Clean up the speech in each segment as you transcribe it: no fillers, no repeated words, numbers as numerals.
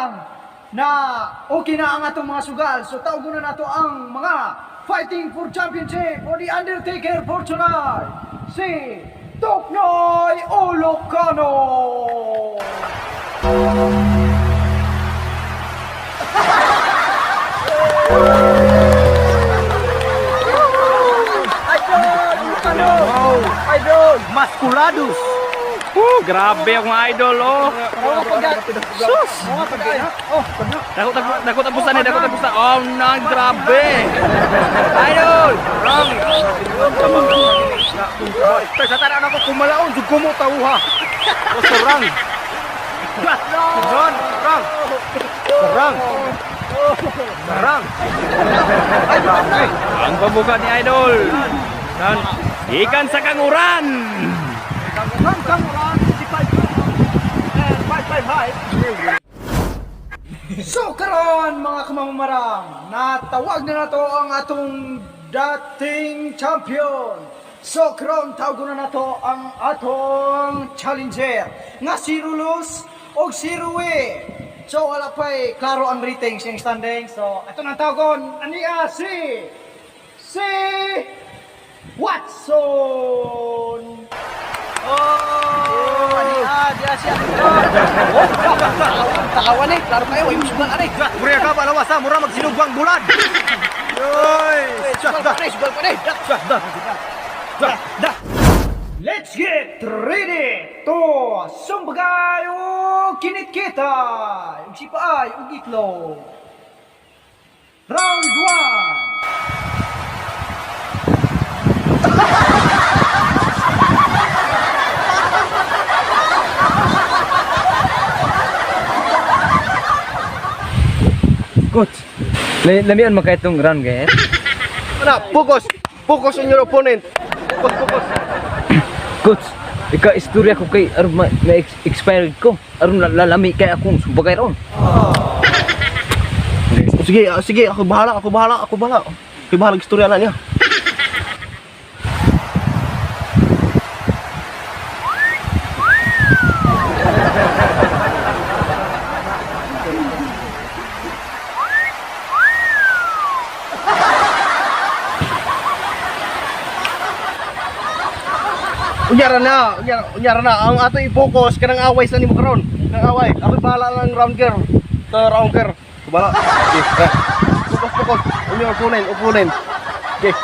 kamamamarang, na okay na ang atong mga sugal. So tawgon na nato ang mga fighting for championship for the Undertaker for tonight. Si Toknoy Olocano! Idol! Olocano! Idol! Masculados. Grabe akong idol, oh. Sus! Oh, Dako dako tapusan eh, dako tapusan. Oh, na grabe. Idol. Wrong. Tay sa tanan ako kumalaon jud kumo tawha. Serang. Serang, serang. Serang. Serang. Ang pabuka ni idol. Nan, ikan sa kanguran. Kanguran, kanguran, 65 and 55 high. So karon mga kamamamarang, natawag na nato ang atong dating champion. So karon tawag na nato ang atong challenger nga si Rulus og si Rui. So wala pa'y klaro ang ratings yung standing. So ato nang tawagon ania si si Watson. Oh, ania diya siya. Oh, takawan eh, klaro kayo, ay musugal ani. Mura ka balawas ha, mura magsinugwang bulan. Oy, Sugal pa ni, sugal pa ni. da. Da. Da. Let's get ready to sumbagay o kinitkita. Ug sipaay ug itlog. Round 1. Coach, lamian man kay itong round guys. Ana, focus. Focus on your opponent. Focus, focus. Coach, ika istorya ko kay aron ma, expired ko. Aron lalami kay akong sumbagay ron. Sige, sige, ako bahala, ako bahala, ako bahala. Ako bahala istorya na niya. Unyara na, unyara, unyara na. Ang ato i-focus kanang away sa nimo karon. Kanang away. Ako bahala lang round girl. Sa round girl. Ako bahala. Okay. Eh. Focus, focus. On your opponent, opponent. Okay.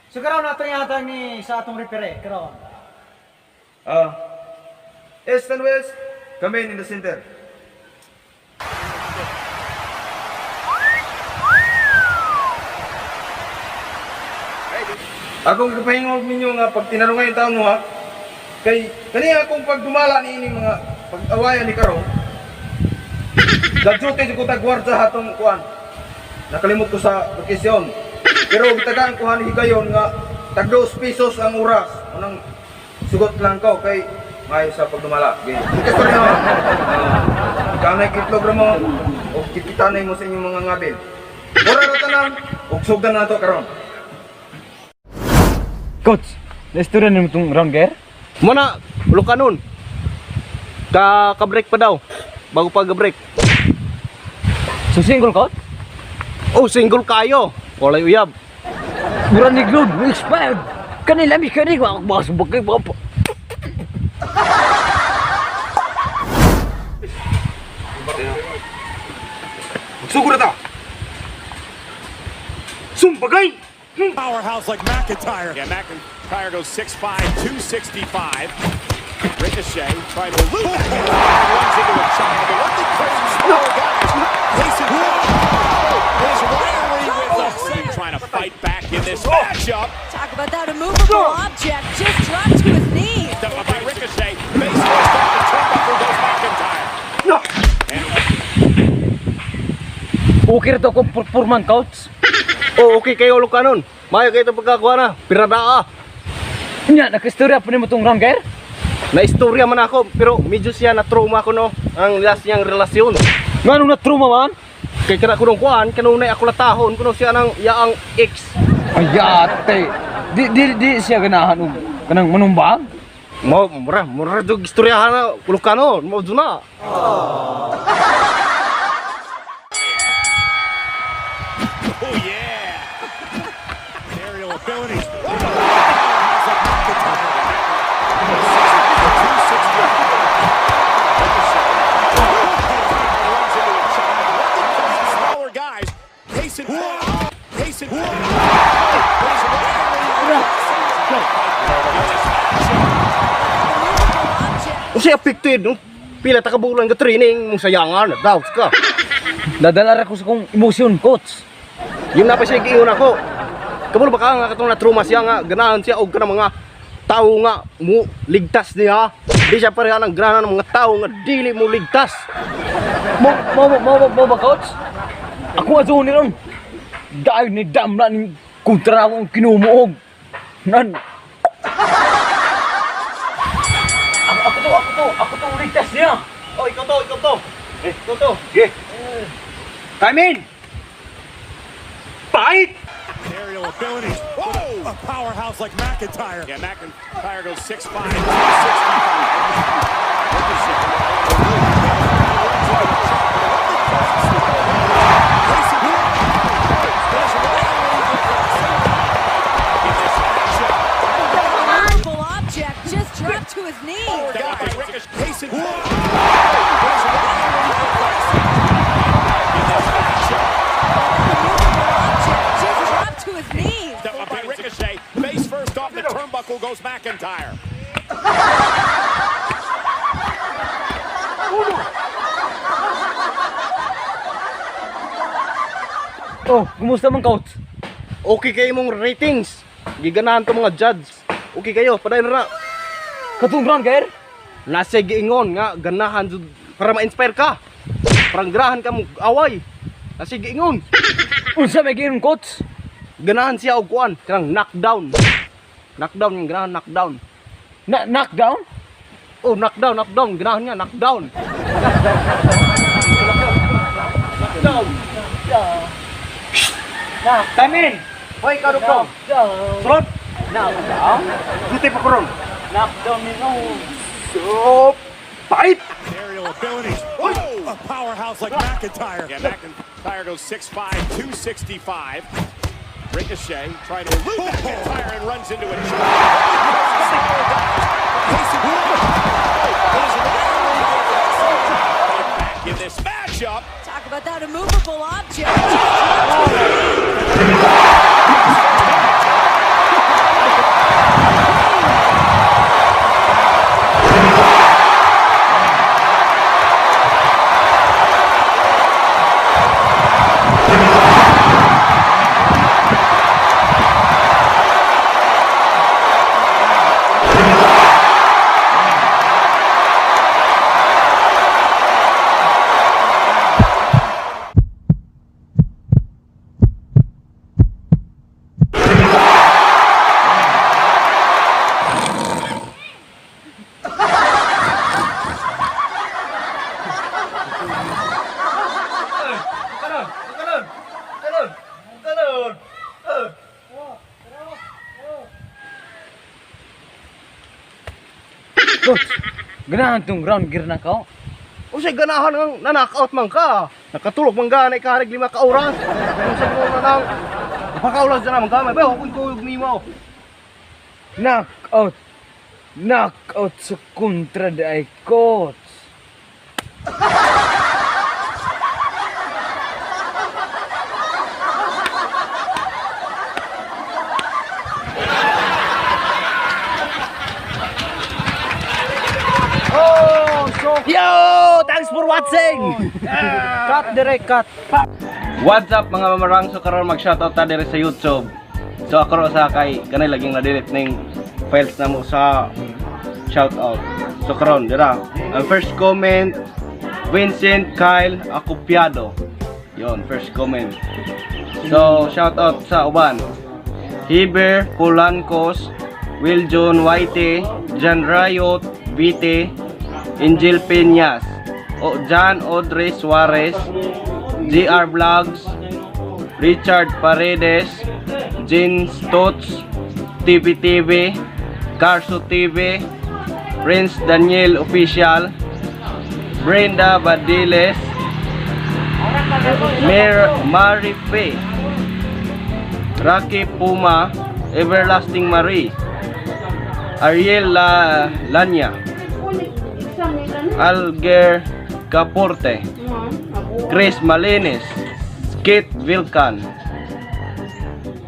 So karon nato yata ni sa atong referee karon. East and West, come in the center. Akong gipahingog ninyo nga pag tinarungay yung taon mo ha, kay kani akong pagdumala ni ining mga pag-awayan ni karon. Gadyute jud ko tagwarda hatong kuan. Nakalimot ko sa lokasyon. Pero gitagaan ko hani higayon nga tag 2 pesos ang oras. Unang sugot lang ko kay maayo sa pagdumala. Okay. Istorya mo. Kanay kitlog ra mo og kikitanay mo sa inyong mga ngabil. Mura ra tanan og sugdan nato karon. Coach, na-istorya nimo itong round guys. Muna, ulo ka nun. Ka ka-break pa daw. Bago pa ka-break. So single coach? Oh, single kayo. Walay uyab. Mura ni Glod, expired. Kani lami kani ko ako baka sumbagay ba pa. Magsugod na ta. Sumbagay! Powerhouse like McIntyre. Yeah, McIntyre goes 6'5", 265. Ricochet trying to elude McIntyre, runs into a child. The one thing crazy smaller guys, Mason is rivalry with a trying to fight back in this matchup. Talk about that immovable object just dropped to his knee. Step up by Ricochet. Face first off the turnbuckle goes McIntyre. Okay ra to akong performance, coach. Oh, okay kayo ulo ka nun. Mayo kayo itong pagkakuha na. Pirada ah. Nya, naka-istorya pa nimo itong round guys. Na-istorya man ako, pero medyo siya na-trauma ko no. Ang last niyang relasyon. Nganong na-trauma man? Kay kana kunong kuan, kanunay ako latahon, kuno siya nang yaang ex. Ay, ate. Di, di, di siya ganahan og kanang manumbag. Mo mura mura jud istoryahan na Ilocano, mo jud na. Oh, yeah. Aerial abilities. Powerhouse like McIntyre. 260. Runs into a chop. Smaller guys. Case in point. Case in point. Unsay affected no? Pila ta ka bulan ka training mong sayangan, doubts ka. Nadala ra ko sa kong emosyon, coach. Yun na pa siya giingon ako. Kabalo ba ka nga katong na-trauma siya nga ganahan siya og kanang mga tao nga mo ligtas niya. Di siya pareha ng ganahan ng mga tao nga dili mo ligtas. Mo mo mo mo mo ba, coach? Ako ato ni ron. Dahil ni damla ni kontra akong kinumuog. Nan. Ako to ligtas niya. Oh, ikaw to, ikaw to. Eh, ikaw to. Ge. Time in! Fight! Aerial abilities. Whoa! A powerhouse like McIntyre. Yeah, McIntyre goes 6'5", 265. Immovable object just dropped to his knees. Immovable object just dropped to his knees. By Ricochet, face first off the turnbuckle goes McIntyre. Oh, kumusta man, coach? Okay kayo mong ratings. Giganahan to mga judge. Okay kayo, padayon ra. Katong round kair? Nasa giingon nga ganahan jud para ma-inspire ka. Parang ganahan ka mo away. Nasa giingon. Unsa may giingon, coach? Ganahan siya og kuan, kanang knockdown. Knockdown yung ganahan knockdown. Na knockdown? Oh, knockdown, knockdown, ganahan niya knockdown. Knockdown. Time in! Hoy, ikaw dong. Sulod! Knockdown? Duty pa karon. Knockdown ni no. So, fight! Aerial abilities. Whoa! A powerhouse like McIntyre. Yeah, McIntyre goes 6'5", 265. Ricochet trying to elude McIntyre and runs into a chop. Back in this matchup. Talk about that immovable object. Just dropped to his knees. Coach, ganahan tong round gear na ka. Unsay ganahan nga na-knockout man ka. Nakatulog man gani ka harig 5 ka oras. Unsa mo na nang Pakaulas na naman ka, may bayo kung kuyog nimo. Knockout. Knockout sa kontra day, coach. Oh, so Yo! Thanks for watching! cut direct cut. What's up mga mamarang? So karon mag-shoutout ta diri sa YouTube. So ako ro sa kay kanay laging na-delete ning files na mo sa shoutout. So karon dira. Ang first comment, Vincent Kyle Acopiado. Yon, first comment. So shoutout sa uban. Heber Polancos, Will John White, John Riot, BT, Angel Peñas, o John Audrey Suarez, GR Vlogs, Richard Paredes, Jean Stotts, TVTV, Carso TV, Prince Daniel Official, Brenda Badiles, Mary Faye, Rocky Puma, Everlasting Marie, Ariel Lanya, Alger Caporte, Chris Malines, Kit Vilcan,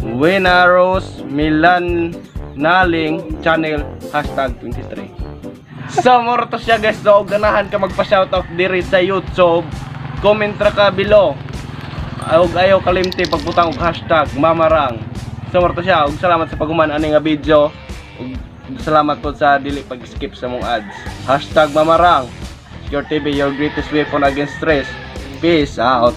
Wenaros Milan Naling Channel #23. So mao to siya, guys. So og ganahan ka magpa-shoutout diri sa YouTube, comment ra ka below. Og ayaw kalimti pagbutang og #Mamarang. So mao to siya. Og salamat sa paghuman ani nga video. Og salamat po sa dili pag-skip sa mong ads. #Mamarang. Your TV, your greatest weapon against stress. Peace out.